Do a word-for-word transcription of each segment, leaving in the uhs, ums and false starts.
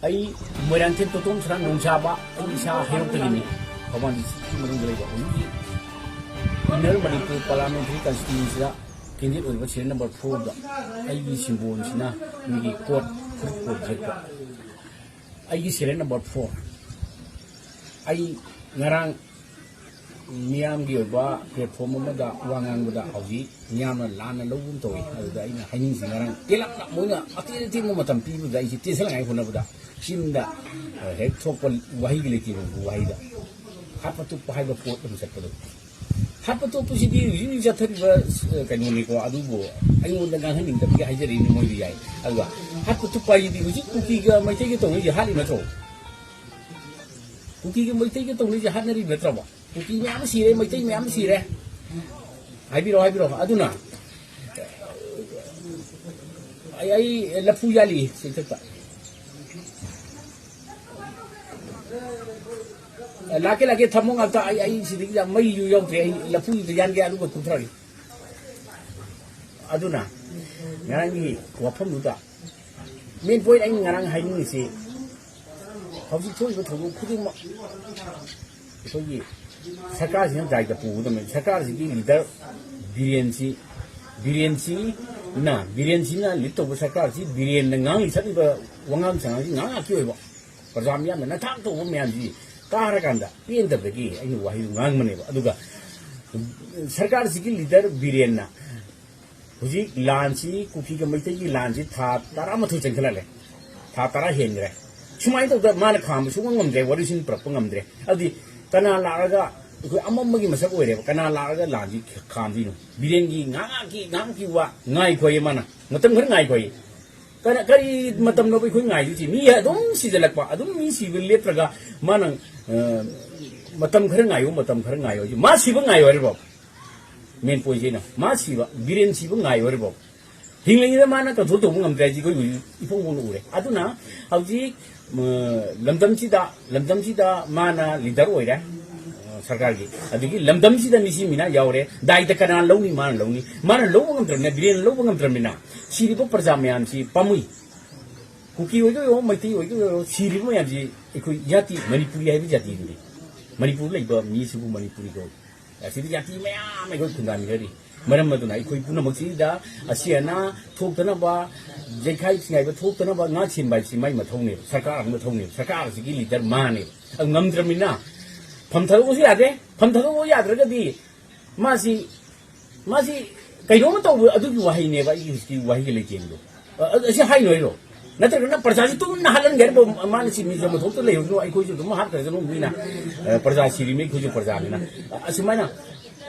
ꯑꯩ ꯃꯣꯏꯔꯥꯡꯊꯦꯝ ꯇꯣꯇꯣꯝ ꯁꯅꯥ ꯅꯣꯡꯁꯥꯕ, ꯑꯩ ꯏꯁꯥ ꯍꯩꯔꯣꯛꯇꯒꯤꯅꯤ꯫ ꯊꯧꯕꯥꯜ ꯗꯤꯁꯇ꯭ꯔꯤꯛꯀꯤ ꯃꯅꯨꯡꯗ ꯂꯩꯕ ꯍꯧꯖꯤꯛ ꯍꯧꯖꯤꯛ ꯏꯟꯅꯔ ꯃꯅꯤꯄꯨꯔ ꯄꯥꯔꯂꯥꯃꯦꯟꯇꯔꯤ ꯀꯟꯁꯇꯤꯇ꯭ꯌꯨꯟꯁꯤꯗ ꯀꯦꯟꯗꯤꯗꯦꯠ ꯑꯣꯏꯕ ꯁꯦꯔꯤꯌꯦꯜ ꯅꯝꯕꯔ ꯐꯣꯔꯗ ꯑꯩꯒꯤ ꯁꯤꯝꯕꯣꯜꯁꯤꯅ ꯃꯤꯒꯤ ꯀꯣꯠ, ꯐꯨꯔꯤꯠ ꯀꯣꯠ ꯌꯦꯛꯄ꯫ ꯑꯩꯒꯤ ꯁꯦꯔꯤꯌꯦꯜ ꯅꯝꯕꯔ ꯐꯣꯔ꯫ ꯑꯩ ꯉꯔꯥꯡ ꯃꯤꯌꯥꯝꯒꯤ ꯑꯣꯏꯕ ꯄ꯭ꯂꯦꯠꯐꯣꯝ ꯑꯃꯗ ꯋꯥ ꯉꯥꯡꯕꯗ ꯍꯧꯖꯤꯛ ꯃꯤꯌꯥꯝꯅ ꯂꯥꯟꯅ ꯂꯧꯕ ꯑꯃ ꯇꯧꯏ꯫ ꯑꯗꯨꯗ ꯑꯩꯅ ꯍꯥꯏꯅꯤꯡꯉꯤꯁꯤ, ꯉꯔꯥꯡ ꯇꯦꯜꯂꯞꯅ ꯃꯣꯏꯅ ꯑꯇꯦꯟ ꯑꯇꯦꯟꯕ ꯃꯇꯝ ꯄꯤꯕꯗ ꯑꯩꯁꯦ ꯇꯦꯟꯁꯤꯜꯂꯉꯥꯏ ꯍꯣꯠꯅꯕꯗ ꯆꯤꯟꯗ, ꯑ, ꯍꯦꯛ ꯊꯣꯛꯄ ꯋꯥꯍꯩꯒꯤ ꯂꯩꯇꯦꯕ, ꯋꯥꯍꯩꯗ ꯍꯥꯠꯄ ꯇꯨꯞꯄ ꯍꯥꯏꯕ ꯄꯣꯠ ꯑꯃ ꯆꯠꯄꯗꯣ꯫ ꯍꯥꯠꯄ ꯇꯨꯞꯄꯁꯤꯗꯤ ꯍꯧꯖꯤꯛ ꯍꯧꯖꯤꯛ ꯆꯠꯊꯔꯤꯕ, ꯑ, ꯀꯩꯅꯣꯅꯤꯀꯣ꯫ ꯑꯗꯨꯕꯨ ꯑꯩꯉꯣꯟꯗ ꯉꯥꯡꯍꯟꯅꯤꯡꯗꯕꯒꯤ ꯍꯥꯏꯖꯔꯤꯅꯤ, ꯃꯣꯏꯗꯤ ꯌꯥꯏ꯫ ꯑꯗꯨꯒ ꯍꯥꯠꯄ ꯇꯨꯞꯄ ꯍꯥꯏꯁꯤꯗꯤ ꯍꯧꯖꯤꯛ ꯀꯨꯀꯤꯒ ꯃꯩꯇꯩꯒ ꯇꯧꯅꯩꯁꯦ ꯍꯥꯠꯂꯤ ꯅꯠꯇ꯭ꯔꯣ? ꯀꯨꯀꯤꯒ ꯃꯩꯇꯩꯒ ꯇꯧꯅꯩꯁꯦ ꯍꯥꯠꯅꯔꯤꯕ ꯅꯠꯇ꯭ꯔꯕ? ꯀꯨꯀꯤ ꯃꯌꯥꯝ ꯁꯤꯔꯦ, ꯃꯩꯇꯩ ꯃꯌꯥꯝ ꯁꯤꯔꯦ꯫ ꯍꯥꯏꯕꯤꯔꯣ, ꯍꯥꯏꯕꯤꯔꯣ꯫ ꯑꯗꯨꯅ ꯑꯩ, ꯑꯩ ꯂꯐꯨ ꯌꯥꯜꯂꯤ ꯆꯦꯡꯊꯛꯇ꯫ ꯂꯥꯛꯀꯦ, ꯂꯥꯛꯀꯦ, ꯊꯝꯃꯣ ꯉꯥꯛꯇ꯫ ꯑꯩ, ꯑꯩ ꯁꯤꯗꯒꯤ ꯌꯥꯝ ꯃꯩꯁꯨ ꯌꯥꯎꯗ꯭ꯔꯦ꯫ ꯑꯩ ꯂꯐꯨꯗꯨ ꯌꯥꯟꯒꯦ, ꯑꯗꯨꯒ ꯀꯨꯝꯊꯔꯒꯦ꯫ ꯑꯗꯨꯅ ꯉꯔꯥꯡꯒꯤ ꯋꯥꯐꯝꯗꯨꯗ main point ꯑꯩꯅ ꯉꯔꯥꯡ ꯍꯥꯏꯅꯤꯡꯉꯤꯁꯤ, ꯍꯧꯖꯤꯛ ꯊꯣꯛꯏꯕ ꯊꯧꯗꯣꯛ ꯈꯨꯗꯤꯡꯃꯛ ꯑꯩꯈꯣꯏꯒꯤ ꯁꯔꯀꯥꯔꯁꯤꯅ ꯗꯥꯏꯇ ꯄꯨꯒꯗꯕꯅꯤ꯫ ꯁꯔꯀꯥꯔꯁꯤꯒꯤ ꯂꯤꯗꯔ ꯕꯤꯔꯦꯟꯁꯤ, ꯕꯤꯔꯦꯟꯁꯤꯅ, ꯕꯤꯔꯦꯟꯁꯤꯅ ꯂꯤꯗ ꯇꯧꯕ ꯁꯔꯀꯥꯔꯁꯤ, ꯕꯤꯔꯦꯟꯅ ꯉꯥꯡꯂꯤ ꯁꯛꯂꯤꯕ ꯋꯥꯉꯥꯡ ꯁꯉꯥꯡꯁꯤ ꯉꯥꯡ ꯉꯥꯛꯀꯤ ꯑꯣꯏꯕ ꯄ꯭ꯔꯖꯥ ꯃꯤꯌꯥꯝꯅ ꯅꯊꯥꯛ ꯇꯧꯕ ꯃꯌꯥꯝꯁꯤ ꯇꯥꯔꯀꯥꯟꯗ ꯄꯦꯟꯗꯕꯗꯒꯤ ꯑꯩꯅ ꯋꯥꯍꯩꯗꯨ ꯉꯥꯡꯕꯅꯦꯕ꯫ ꯑꯗꯨꯒ ꯁꯔꯀꯥꯔꯁꯤꯒꯤ ꯂꯤꯗꯔ ꯕꯤꯔꯦꯟꯅ ꯍꯧꯖꯤꯛ ꯂꯥꯟꯁꯤ, ꯀꯨꯀꯤꯒ ꯃꯩꯇꯩꯒꯤ ꯂꯥꯟꯁꯤ ꯊꯥ ꯇꯔꯥꯃꯥꯊꯣꯏ ꯆꯪꯈꯠꯂꯛꯂꯦ, ꯊꯥ ꯇꯔꯥ ꯍꯦꯟꯈ꯭ꯔꯦ꯫ ꯁꯨꯃꯥꯏꯅ ꯇꯧꯗꯅ ꯃꯥꯅ ꯈꯥꯝꯕ ꯁꯨꯡꯉꯝ ꯉꯝꯗ꯭ꯔꯦ, ꯋꯥꯔꯤꯁꯤꯡ ꯄꯨꯔꯛꯄ ꯉꯝꯗ꯭ꯔꯦ꯫ ꯑꯗꯨꯗꯤ ꯀꯅꯥ ꯂꯥꯛꯑꯒ ꯑꯩꯈꯣꯏ ꯑꯃꯝꯕꯒꯤ ꯃꯁꯛ ꯑꯣꯏꯔꯦꯕ? ꯀꯅꯥ ꯂꯥꯛꯑꯒ ꯂꯥꯟꯁꯤ ꯈꯥꯝꯗꯣꯏꯅꯣ? ꯕꯤꯔꯦꯟꯒꯤ ꯉꯥꯏꯍꯥꯛꯀꯤ, ꯉꯥꯏꯍꯥꯛꯀꯤ ꯋꯥ ꯉꯥꯏꯈꯣ ꯍꯥꯏꯌꯦ ꯃꯥꯅ꯫ ꯃꯇꯝ ꯈꯔ ꯉꯥꯏꯈꯣ ꯍꯥꯏꯌꯦ꯫ ꯀꯅꯥ, ꯀꯔꯤ ꯃꯇꯝꯅꯣꯕ ꯑꯩꯈꯣꯏ ꯉꯥꯏꯗꯣꯏꯁꯤ? ꯃꯤ ꯑꯗꯨꯝ ꯁꯤꯖꯤꯜꯂꯛꯄ, ꯑꯗꯨꯝ ꯃꯤ ꯁꯤꯕ ꯂꯦꯞꯇ꯭ꯔꯒ ꯃꯥꯅ, ꯑ, "ꯃꯇꯝ ꯈꯔ ꯉꯥꯏꯌꯨ, ꯃꯇꯝ ꯈꯔ ꯉꯥꯏꯌꯨ" ꯍꯥꯏꯁꯤ꯫ ꯃꯥ ꯁꯤꯕ ꯉꯥꯏꯌꯨ ꯍꯥꯏꯔꯤꯕꯣ? Main point ꯁꯤꯅ ꯃꯥ ꯁꯤꯕ, ꯕꯤꯔꯦꯟ ꯁꯤꯕ ꯉꯥꯏꯌꯨ ꯍꯥꯏꯔꯤꯕꯣ? ꯍꯤꯡꯂꯤꯉꯩꯗ ꯃꯥꯅ control ꯇꯧꯕ ꯉꯝꯗ꯭ꯔꯦ ꯍꯥꯏꯁꯤ ꯑꯩꯈꯣꯏ ꯍꯧꯖꯤꯛ ꯏꯐꯣꯡ ꯐꯣꯡꯅ ꯎꯔꯦ꯫ ꯑꯗꯨꯅ ꯍꯧꯖꯤꯛ, ꯑ, ꯂꯝꯗꯝꯁꯤꯗ, ꯂꯝꯗꯝꯁꯤꯗ ꯃꯥꯅ ꯂꯤꯗꯔ ꯑꯣꯏꯔꯦ, ꯑ, ꯁꯔꯀꯥꯔꯒꯤ꯫ ꯑꯗꯒꯤ ꯂꯝꯗꯝꯁꯤꯗ ꯃꯤꯁꯤ ꯃꯤꯅꯥ ꯌꯥꯎꯔꯦ꯫ ꯗꯥꯏꯇ ꯀꯅꯥ ꯂꯧꯅꯤ? ꯃꯥꯅ ꯂꯧꯅꯤ꯫ ꯃꯥꯅ ꯂꯧꯕ ꯉꯝꯗ꯭ꯔꯕꯅꯤꯅ, ꯕꯤꯔꯦꯟꯅ ꯂꯧꯕ ꯉꯝꯗ꯭ꯔꯕꯅꯤꯅ ꯁꯤꯔꯤꯕ ꯄ꯭ꯔꯖꯥ ꯃꯌꯥꯝꯁꯤ ꯄꯥꯝꯃꯨꯏ꯫ ꯀꯨꯀꯤ ꯑꯣꯏꯒꯦ ꯑꯣꯏꯔꯣ, ꯃꯩꯇꯩ ꯑꯣꯏꯒꯦ ꯑꯣꯏꯔꯣ, ꯁꯤꯔꯤꯕ ꯃꯌꯥꯝꯁꯤ ꯑꯩꯈꯣꯏ ꯖꯥꯇꯤ, ꯃꯅꯤꯄꯨꯔꯤ ꯍꯥꯏꯕ ꯖꯥꯇꯤꯗꯨꯅꯤ꯫ ꯃꯅꯤꯄꯨꯔꯗ ꯂꯩꯕ ꯃꯤꯁꯤꯕꯨ ꯃꯅꯤꯄꯨꯔꯤ ꯀꯧꯏ꯫ ꯑꯁꯤꯗ ꯖꯥꯇꯤ ꯃꯌꯥꯝ ꯑꯩꯈꯣꯏ ꯈꯨꯟꯗꯥꯃꯤꯟꯅꯔꯤ꯫ ꯃꯔꯝ ꯑꯗꯨꯅ ꯑꯩꯈꯣꯏ ꯄꯨꯝꯅꯃꯛꯁꯤꯗ ꯑꯁꯤ ꯑꯅꯥ ꯊꯣꯛꯇꯅꯕ, ꯌꯩꯈꯥꯏ ꯊꯤꯡꯒꯥꯏꯕ ꯊꯣꯛꯇꯅꯕ ꯉꯥꯛ ꯁꯦꯟꯕ ꯍꯥꯏꯕꯁꯤ ꯃꯥꯏ ꯃꯊꯧꯅꯦꯕ, ꯁꯔꯀꯥꯔ ꯑꯃꯒꯤ ꯃꯊꯧꯅꯦꯕ꯫ ꯁꯔꯀꯥꯔ ꯑꯁꯤꯒꯤ ꯂꯤꯗꯔ ꯃꯥꯅꯦꯕ꯫ ꯑꯗꯨ ꯉꯝꯗ꯭ꯔꯕꯅꯤꯅ ꯐꯝ ꯊꯥꯗꯣꯛꯄꯁꯨ ꯌꯥꯗꯦ꯫ ꯐꯝ ꯊꯥꯗꯣꯛꯄ ꯌꯥꯗ꯭ꯔꯒꯗꯤ ꯃꯥꯁꯤ, ꯃꯥꯁꯤ ꯀꯩꯅꯣꯝꯃ ꯇꯧꯕ ꯑꯗꯨꯒꯤ ꯋꯥꯍꯩꯅꯦꯕ, ꯑꯩꯒꯤ ꯍꯧꯖꯤꯛꯀꯤ ꯋꯥꯍꯩꯒꯤ ꯂꯩꯇꯦꯡꯗꯣ꯫ ꯑ-, ꯑ-, ꯑꯁꯤ ꯍꯥꯏꯅꯣꯏꯔꯣ? ꯅꯠꯇ꯭ꯔꯒꯅ ꯄ꯭ꯔꯖꯥꯁꯤ ꯇꯨꯃꯤꯟꯅ ꯍꯥꯠꯍꯟꯒꯦ ꯍꯥꯏꯔꯤꯕ? ꯃꯥꯅ ꯁꯤ ꯃꯤꯁꯦ ꯑꯃ ꯊꯣꯛꯇ ꯂꯩꯍꯧꯁꯅꯨ, ꯑꯩꯈꯣꯏꯁꯨ ꯑꯗꯨꯝ ꯍꯥꯠꯈ꯭ꯔꯁꯅꯨ, ꯃꯤꯅ, ꯑ, ꯄ꯭ꯔꯖꯥ ꯁꯤꯔꯤꯃꯤ, ꯑꯩꯈꯣꯏꯁꯨ ꯄ꯭ꯔꯖꯥꯅꯤꯅ꯫ ꯑ-, ꯑꯁꯨꯃꯥꯏꯅ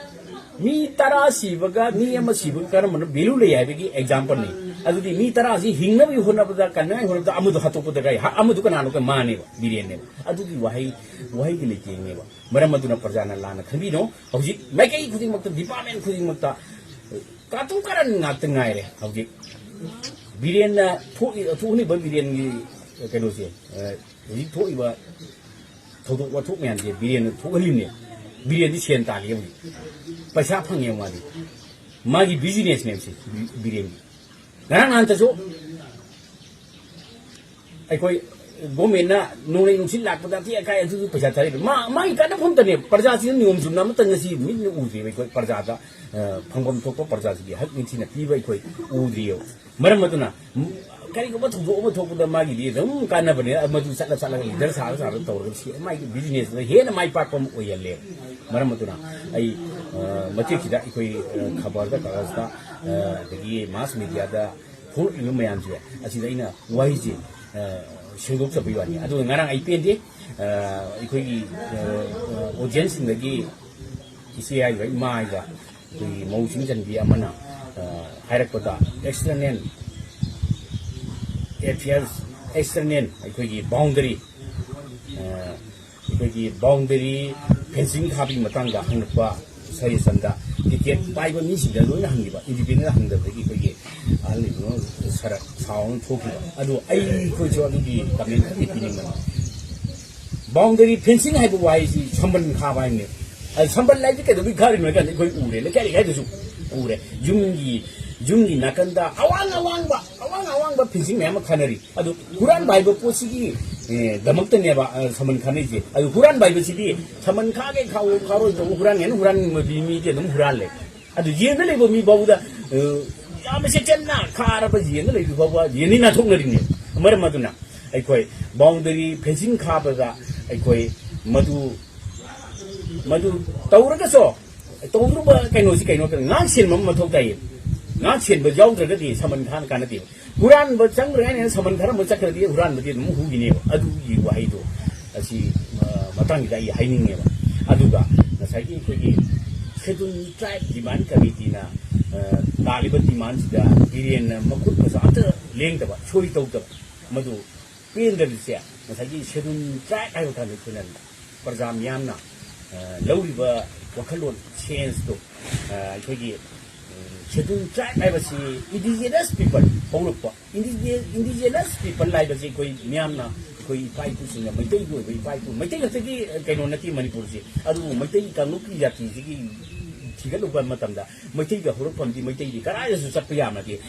ꯃꯤ ꯇꯔꯥ ꯁꯤꯕꯒ ꯃꯤ ꯑꯃ ꯁꯤꯕꯒ ꯀꯔꯝꯕꯅ value ꯂꯩ ꯍꯥꯏꯕꯒꯤ exampleꯅꯤ꯫ ꯑꯗꯨꯗꯤ ꯃꯤ ꯇꯔꯥꯁꯤ ꯍꯤꯡꯅꯕꯒꯤ ꯍꯣꯠꯅꯕꯗ, ꯀꯟꯅꯉꯥꯏ ꯍꯣꯠꯅꯕꯗ ꯑꯃꯗꯣ ꯍꯥꯠꯇꯣꯛꯄꯗ ꯀꯥꯏ, ꯍꯥ-, ꯑꯃꯗꯨ ꯀꯅꯥꯅꯣ? ꯀ-, ꯃꯥꯅꯦꯕ, ꯕꯤꯔꯦꯟꯅꯦꯕ꯫ ꯑꯗꯨꯒꯤ ꯋꯥꯍꯩ, ꯋꯥꯍꯩꯒꯤ ꯂꯩꯇꯦꯡꯅꯦꯕ꯫ ꯃꯔꯝ ꯑꯗꯨꯅ ꯄ꯭ꯔꯖꯥꯅ ꯂꯥꯟꯅ ꯈꯟꯕꯤꯅꯣ꯫ ꯍꯧꯖꯤꯛ ꯃꯥꯏꯀꯩ ꯈꯨꯗꯤꯡꯃꯛꯇ, department ꯈꯨꯗꯤꯡꯃꯛꯇ ꯀꯥꯇꯨ ꯀꯥꯔꯟ ꯉꯥꯛꯇ ꯉꯥꯏꯔꯦ꯫ ꯍꯧꯖꯤꯛ ꯕꯤꯔꯦꯟꯅ ꯊꯣꯛꯏ-, ꯊꯣꯛꯍꯜꯂꯤꯕ ꯕꯤꯔꯦꯟꯒꯤ ꯀꯩꯅꯣꯁꯦ, ꯑ, ꯍꯧꯖꯤꯛ ꯊꯣꯛꯏꯕ ꯊꯧꯗꯣꯛ ꯋꯥꯊꯣꯛ ꯃꯌꯥꯝꯁꯦ ꯕꯤꯔꯦꯟꯅ ꯊꯣꯛꯍꯜꯂꯤꯕꯅꯦ꯫ ꯕꯤꯔꯦꯟꯗꯤ ꯁꯦꯟ ꯇꯥꯜꯂꯤ ꯍꯧꯖꯤꯛ, ꯄꯩꯁꯥ ꯐꯪꯉꯦ ꯃꯥꯗꯤ꯫ ꯃꯥꯒꯤ businessꯅꯦꯕ ꯁꯤ ꯕꯤ-, ꯕꯤꯔꯦꯟꯒꯤ꯫ ꯉꯔꯥꯡ ꯅꯍꯥꯟꯇꯁꯨ ꯑꯩꯈꯣꯏ governmentꯅ ꯅꯣꯡꯂꯩ ꯅꯨꯡꯁꯤꯠ ꯂꯥꯛꯄꯗ ꯑꯇꯦꯛ ꯑꯀꯥꯏ ꯑꯗꯨꯁꯨ ꯄꯩꯁꯥ ꯊꯥꯔꯛꯏꯕ꯫ ꯃꯥ, ꯃꯥꯒꯤ ꯀꯥꯟꯅꯐꯝꯇꯅꯦ꯫ ꯄ꯭ꯔꯖꯥꯁꯤꯡꯅ ꯅꯤꯌꯣꯝ ꯆꯨꯝꯅ ꯑꯃꯠꯇ ꯉꯁꯤ ꯃꯤꯠꯅ ꯎꯗ꯭ꯔꯤꯕ ꯑꯩꯈꯣꯏ ꯄ꯭ꯔꯖꯥꯗ, ꯑ, ꯐꯪꯐꯝ ꯊꯣꯛꯄ ꯄ꯭ꯔꯖꯥꯁꯤꯒꯤ ꯍꯛ ꯅꯤꯡꯊꯤꯅ ꯄꯤꯕ ꯑꯩꯈꯣꯏ ꯎꯗ꯭ꯔꯤꯑꯕ꯫ ꯃꯔꯝ ꯑꯗꯨꯅ ꯀꯔꯤꯒꯨꯝꯕ ꯊꯧꯗꯣꯛ ꯑꯃ ꯊꯣꯛꯄꯗ ꯃꯥꯒꯤꯗꯤ ꯑꯗꯨꯝ ꯀꯥꯟꯅꯕꯅꯦ, ꯃꯗꯨ ꯆꯠꯂ ꯆꯠꯂꯒ leader ꯁꯥꯔ ꯁꯥꯔ ꯇꯧꯔꯒ ꯁꯤ ꯃꯥꯒꯤ businessꯇꯨꯗ ꯍꯦꯟꯅ ꯃꯥꯏ ꯄꯥꯛꯄ ꯑꯃ ꯑꯣꯏꯍꯜꯂꯦ꯫ ꯃꯔꯝ ꯑꯗꯨꯅ ꯑꯩ, ꯑ, ꯃꯇꯦꯛꯁꯤꯗ ꯑꯩꯈꯣꯏ, ꯑ, ꯈꯕꯔꯗ, ꯀꯥꯒꯖꯇ, ꯑ, ꯑꯗꯒꯤ mass mediaꯗ ꯊꯣꯛꯂꯛꯂꯤꯕ ꯃꯌꯥꯝꯁꯦ, ꯑꯁꯤꯗ ꯑꯩꯅ ꯋꯥꯍꯩꯁꯦ, ꯑ, ꯁꯦꯡꯗꯣꯛꯆꯕꯒꯤ ꯋꯥꯅꯤ꯫ ꯑꯗꯨꯒ ꯉꯔꯥꯡ ꯑꯩ ꯄꯦꯟꯗꯦ꯫ ꯑ, ꯑꯩꯈꯣꯏꯒꯤ, ꯑ, ꯑ, audienceꯁꯤꯡꯗꯒꯤ ꯏꯆꯦ ꯍꯥꯏꯒ ꯏꯃꯥ ꯍꯥꯏꯒ ꯑꯩꯈꯣꯏꯒꯤ ꯃꯧꯁꯤꯡ ꯆꯟꯕꯤ ꯑꯃꯅ, ꯑ, ꯍꯥꯏꯔꯛꯄꯗ, external affairs, external ꯑꯩꯈꯣꯏꯒꯤ boundary, ꯑ, ꯑꯩꯈꯣꯏꯒꯤ boundary fencing ꯈꯥꯕꯒꯤ ꯃꯇꯥꯡꯗ ꯍꯪꯉꯛꯄ suggestionꯗ ticket ꯄꯥꯏꯕ ꯃꯤꯁꯤꯡꯗ ꯂꯣꯏꯅ ꯍꯪꯈꯤꯕ, independent ꯍꯪꯗꯕꯗꯒꯤ ꯑꯩꯈꯣꯏꯒꯤ ꯑꯍꯜ ꯂꯩꯕ ꯈꯔ ꯁꯥꯎꯅ ꯊꯣꯛꯈꯤꯕ꯫ ꯑꯗꯨ ꯑꯩꯈꯣꯏꯁꯨ ꯑꯗꯨꯒꯤ comment ꯈꯔꯗꯤ ꯄꯤꯅꯤꯡꯕꯅꯤ꯫ Boundary fencing ꯍꯥꯏꯕ ꯋꯥꯍꯩꯁꯤ ꯁꯝꯕꯜ ꯈꯥꯕ ꯍꯥꯏꯕꯅꯦ꯫ ꯑꯗꯨ ꯁꯝꯕꯜ ꯍꯥꯏꯁꯤ ꯀꯩꯗꯧꯕꯩ ꯈꯥꯔꯤꯅꯣ ꯍꯥꯏ ꯀꯥꯟꯗ ꯑꯩꯈꯣꯏ ꯎꯔꯦ, ꯂꯩꯀꯥꯏ ꯂꯩꯀꯥꯏꯗꯁꯨ ꯎꯔꯦ꯫ ꯌꯨꯝꯒꯤ, ꯌꯨꯝꯒꯤ ꯅꯥꯀꯟꯗ ꯑꯋꯥꯡ ꯑꯋꯥꯡꯕ, ꯑꯋꯥꯡ ꯑꯋꯥꯡ ꯑꯋꯥꯡꯕ ꯐꯦꯟꯁꯤꯡ ꯃꯌꯥꯝ ꯑꯃ ꯈꯥꯅꯔꯤ꯫ ꯑꯗꯨ ꯍꯨꯔꯥꯟꯕ ꯍꯥꯏꯕ ꯄꯣꯠꯁꯤꯒꯤ, ꯑꯦ, ꯗꯃꯛꯇꯅꯦꯕ, ꯑ, ꯁꯃꯟ ꯈꯥꯅꯩꯁꯦ꯫ ꯑꯗꯨ ꯍꯨꯔꯥꯟꯕ ꯍꯥꯏꯕꯁꯤꯗꯤ ꯁꯃꯟ ꯈꯥꯒꯦ ꯈꯥꯎ ꯈꯥꯔꯣꯏ ꯇꯧꯕ ꯍꯨꯔꯥꯟꯒꯦꯅ ꯍꯨꯔꯥꯟꯕ ꯃꯤꯗꯤ ꯑꯗꯨꯝ ꯍꯨꯔꯥꯜꯂꯦ꯫ ꯑꯗꯨ ꯌꯦꯟꯗ ꯂꯩꯕ ꯃꯤ ꯐꯥꯎꯕꯗ, ꯑ, ꯌꯥꯝꯅ ꯆꯦꯛꯁꯤꯟꯅ ꯈꯥꯔꯕ ꯌꯦꯟꯗ ꯂꯩꯕ ꯐꯥꯎꯕ ꯌꯦꯟꯅꯤ ꯅꯥꯟꯊꯣꯛꯅꯔꯤꯅꯦ꯫ ꯃꯔꯝ ꯑꯗꯨꯅ ꯑꯩꯈꯣꯏ ꯕꯥꯎꯟꯗꯔꯤ ꯐꯦꯟꯁꯤꯡ ꯈꯥꯕꯗ ꯑꯩꯈꯣꯏ ꯃꯗꯨ, ꯃꯗꯨ ꯇꯧꯔꯒꯁꯨ ꯇꯧꯗ꯭ꯔꯨꯕ ꯀꯩꯅꯣꯁꯤ ꯀꯩꯅꯣ ꯉꯥꯛ ꯁꯦꯟꯕ ꯑꯃ ꯃꯊꯧ ꯇꯥꯏꯌꯦ꯫ ꯉꯥꯛ ꯁꯦꯟꯕ ꯌꯥꯎꯗ꯭ꯔꯒꯗꯤ ꯁꯃꯟ ꯈꯥꯅ ꯀꯥꯟꯅꯗꯦꯕ꯫ ꯍꯨꯔꯥꯟꯕ ꯆꯪꯈ꯭ꯔꯦ ꯍꯥꯏꯅ ꯁꯃꯟ ꯈꯔ ꯑꯃ ꯆꯠꯈ꯭ꯔꯗꯤ ꯍꯨꯔꯥꯟꯕꯗꯤ ꯑꯗꯨꯝ ꯍꯨꯈꯤꯅꯦꯕ꯫ ꯑꯗꯨꯒꯤ ꯋꯥꯍꯩꯗꯣ ꯑꯁꯤ, ꯑ, ꯃꯇꯥꯡꯁꯤꯗ ꯑꯩ ꯍꯥꯏꯅꯤꯡꯉꯦꯕ꯫ ꯑꯗꯨꯒ ꯉꯁꯥꯏꯒꯤ ꯑꯩꯈꯣꯏꯒꯤ ꯁꯦꯗꯨꯜ ꯇ꯭ꯔꯥꯏꯕ ꯗꯤꯃꯥꯟ ꯀꯃꯤꯇꯤꯅ, ꯑ, ꯂꯥꯛꯂꯤꯕ ꯗꯤꯃꯥꯟꯁꯤꯗ ꯕꯤꯔꯦꯟꯅ ꯃꯈꯨꯠ ꯃꯁꯥ ꯑꯝꯇ ꯂꯦꯡꯗꯕ, ꯁꯣꯏ ꯇꯧꯗꯕ, ꯃꯗꯨ ꯄꯦꯟꯗꯕꯁꯦ ꯉꯁꯥꯏꯒꯤ ꯁꯦꯗꯨꯜ ꯇ꯭ꯔꯥꯏꯕ ꯍꯥꯏꯕ ꯀꯥꯟꯗ ꯑꯩꯈꯣꯏꯅ ꯄ꯭ꯔꯖꯥ ꯃꯤꯌꯥꯝꯅ, ꯑ, ꯂꯧꯔꯤꯕ ꯋꯥꯈꯜꯂꯣꯟ ꯁꯦꯟꯁꯇꯣ, ꯑ, ꯑꯩꯈꯣꯏꯒꯤ, ꯎꯝ, ꯁꯦꯗꯨꯜ ꯇ꯭ꯔꯥꯏꯕ ꯍꯥꯏꯕꯁꯤ ꯏꯟꯗꯤꯖꯤꯅꯁ ꯄꯤꯄꯜ ꯍꯧꯔꯛꯄ, ꯏꯟꯗꯤꯖꯦ-, ꯏꯟꯗꯤꯖꯤꯅꯁ ꯄꯤꯄꯜ ꯍꯥꯏꯕꯁꯤ ꯑꯩꯈꯣꯏ ꯃꯤꯌꯥꯝꯅ, ꯑꯩꯈꯣꯏ ꯏꯄꯥ ꯏꯄꯨꯁꯤꯡꯅ, ꯃꯩꯇꯩꯒꯤ ꯑꯣꯏꯕ ꯏꯄꯥ ꯏꯄꯨ, ꯃꯩꯇꯩ ꯈꯛꯇꯒꯤ, ꯑ, ꯀꯩꯅꯣ ꯅꯠꯇꯦ ꯃꯅꯤꯄꯨꯔꯁꯤ, ꯑꯗꯨꯕꯨ ꯃꯩꯇꯩ ꯀꯥꯡꯂꯨꯞꯀꯤ ꯖꯥꯇꯤꯁꯤꯒꯤ ꯊꯤꯒꯠꯂꯨꯕ ꯃꯇꯝꯗ ꯃꯩꯇꯩꯒꯤ ꯍꯧꯔꯛꯐꯝꯗꯤ ꯃꯩꯇꯩꯗꯤ ꯀꯗꯥꯏꯗꯁꯨ ꯆꯠꯄ ꯌꯥꯅꯗꯦ꯫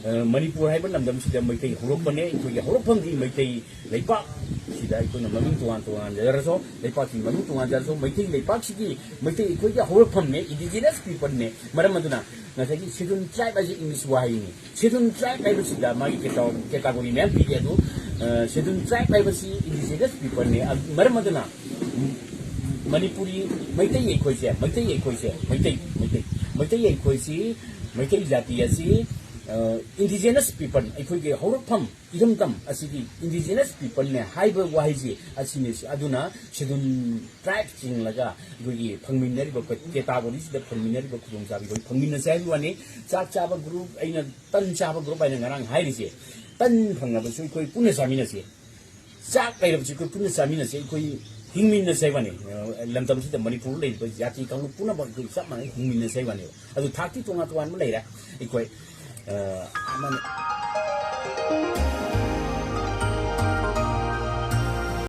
ꯑ, ꯃꯅꯤꯄꯨꯔ ꯍꯥꯏꯕ ꯂꯝꯗꯝꯁꯤꯗ ꯃꯩꯇꯩ ꯍꯧꯔꯛꯄꯅꯦ꯫ ꯑꯩꯈꯣꯏꯒꯤ ꯍꯧꯔꯛꯐꯝꯗꯤ ꯃꯩꯇꯩ ꯂꯩꯄꯥꯛꯁꯤꯗ ꯑꯩꯈꯣꯏꯅ ꯃꯃꯤꯡ ꯇꯣꯉꯥꯟ ꯇꯣꯉꯥꯟꯖꯔꯁꯨ, ꯂꯩꯄꯥꯛꯁꯤꯒꯤ ꯃꯃꯤꯡ ꯇꯣꯉꯥꯟꯖꯔꯁꯨ, ꯃꯩꯇꯩ ꯂꯩꯄꯥꯛꯁꯤꯒꯤ ꯃꯩꯇꯩ ꯑꯩꯈꯣꯏꯒꯤ ꯍꯧꯔꯛꯐꯝꯅꯦ, ꯏꯟꯗꯤꯖꯤꯅꯁ ꯄꯤꯄꯜꯅꯦ꯫ ꯃꯔꯝ ꯑꯗꯨꯅ ꯉꯁꯥꯏꯒꯤ ꯁꯦꯗꯨꯜ ꯇ꯭ꯔꯥꯏꯕ ꯍꯥꯏꯁꯦ ꯏꯪꯂꯤꯁ ꯋꯥꯍꯩꯅꯤ꯫ ꯁꯦꯗꯨꯜ ꯇ꯭ꯔꯥꯏꯕ ꯍꯥꯏꯕꯁꯤꯗ ꯃꯥꯒꯤ ꯀꯦꯇꯥ-, ꯀꯦꯇꯥꯒꯣꯔꯤ ꯃꯌꯥꯝ ꯄꯤꯔꯤ꯫ ꯑꯗꯨ, ꯑ, ꯁꯦꯗꯨꯜ ꯇ꯭ꯔꯥꯏꯕ ꯍꯥꯏꯕꯁꯤ ꯏꯟꯗꯤꯖꯤꯅꯁ ꯄꯤꯄꯜꯅꯦ꯫ ꯑ, ꯃꯔꯝ ꯑꯗꯨꯅ ꯃꯅꯤꯄꯨꯔꯤ ꯃꯩꯇꯩ ꯑꯩꯈꯣꯏꯁꯦ, ꯃꯩꯇꯩ ꯑꯩꯈꯣꯏꯁꯦ, ꯃꯩꯇꯩ, ꯃꯩꯇꯩ, ꯃꯩꯇꯩ ꯑꯩꯈꯣꯏꯁꯤ, ꯃꯩꯇꯩ ꯖꯥꯇꯤ ꯑꯁꯤ, ꯑ, ꯏꯟꯗꯤꯖꯤꯅꯁ ꯄꯤꯄꯜ, ꯑꯩꯈꯣꯏꯒꯤ ꯍꯧꯔꯛꯐꯝ, ꯏꯔꯝꯗꯝ ꯑꯁꯤꯒꯤ ꯏꯟꯗꯤꯖꯤꯅꯁ ꯄꯤꯄꯜꯅꯦ ꯍꯥꯏꯕ ꯋꯥꯍꯩꯁꯤ ꯑꯁꯤꯅꯤ꯫ ꯑꯗꯨꯅ ꯁꯦꯗꯨꯜ ꯇ꯭ꯔꯥꯏꯕ ꯆꯤꯡꯂꯒ ꯑꯩꯈꯣꯏꯒꯤ ꯐꯪꯃꯤꯟꯅꯔꯤꯕ ꯀꯦꯇꯥꯒꯣꯔꯤꯁꯤꯗ ꯐꯪꯃꯤꯟꯅꯔꯤꯕ ꯈꯨꯗꯣꯡꯆꯥꯕ ꯑꯩꯈꯣꯏ ꯐꯪꯃꯤꯟꯅꯁꯦ ꯍꯥꯏꯕ ꯋꯥꯅꯤ꯫ ꯆꯥꯛ ꯆꯥꯕ ꯒ꯭ꯔꯨꯞ, ꯑꯩꯅ ꯇꯟ ꯆꯥꯕ ꯒ꯭ꯔꯨꯞ ꯍꯥꯏꯅ ꯉꯔꯥꯡ ꯍꯥꯏꯔꯤꯁꯦ, ꯇꯟ ꯐꯪꯅꯕꯁꯨ ꯑꯩꯈꯣꯏ ꯄꯨꯟꯅ ꯆꯥꯃꯤꯟꯅꯁꯤ꯫ ꯆꯥꯛ ꯂꯩꯔꯕꯁꯤ ꯑꯩꯈꯣꯏ ꯄꯨꯟꯅ ꯆꯥꯃꯤꯟꯅꯁꯤ, ꯑꯩꯈꯣꯏ ꯍꯤꯡꯃꯤꯟꯅꯁꯤ ꯍꯥꯏꯕꯅꯤ꯫ ꯑ, ꯂꯝꯗꯝꯁꯤꯗ ꯃꯅꯤꯄꯨꯔꯗ ꯂꯩꯔꯤꯕ ꯖꯥꯇꯤ ꯀꯥꯡꯂꯨꯞ ꯄꯨꯝꯅꯃꯛ ꯑꯩꯈꯣꯏ ꯆꯞ ꯃꯥꯟꯅꯩ, ꯍꯤꯡꯃꯤꯟꯅꯁꯤ ꯍꯥꯏꯕꯅꯦꯕ꯫ ꯑꯗꯨ ꯊꯥꯛꯇꯤ ꯇꯣꯉꯥꯟ ꯇꯣꯉꯥꯟꯕ ꯂꯩꯔꯦ꯫ ꯑꯩꯈꯣꯏ, ꯑ, ꯑꯃꯅ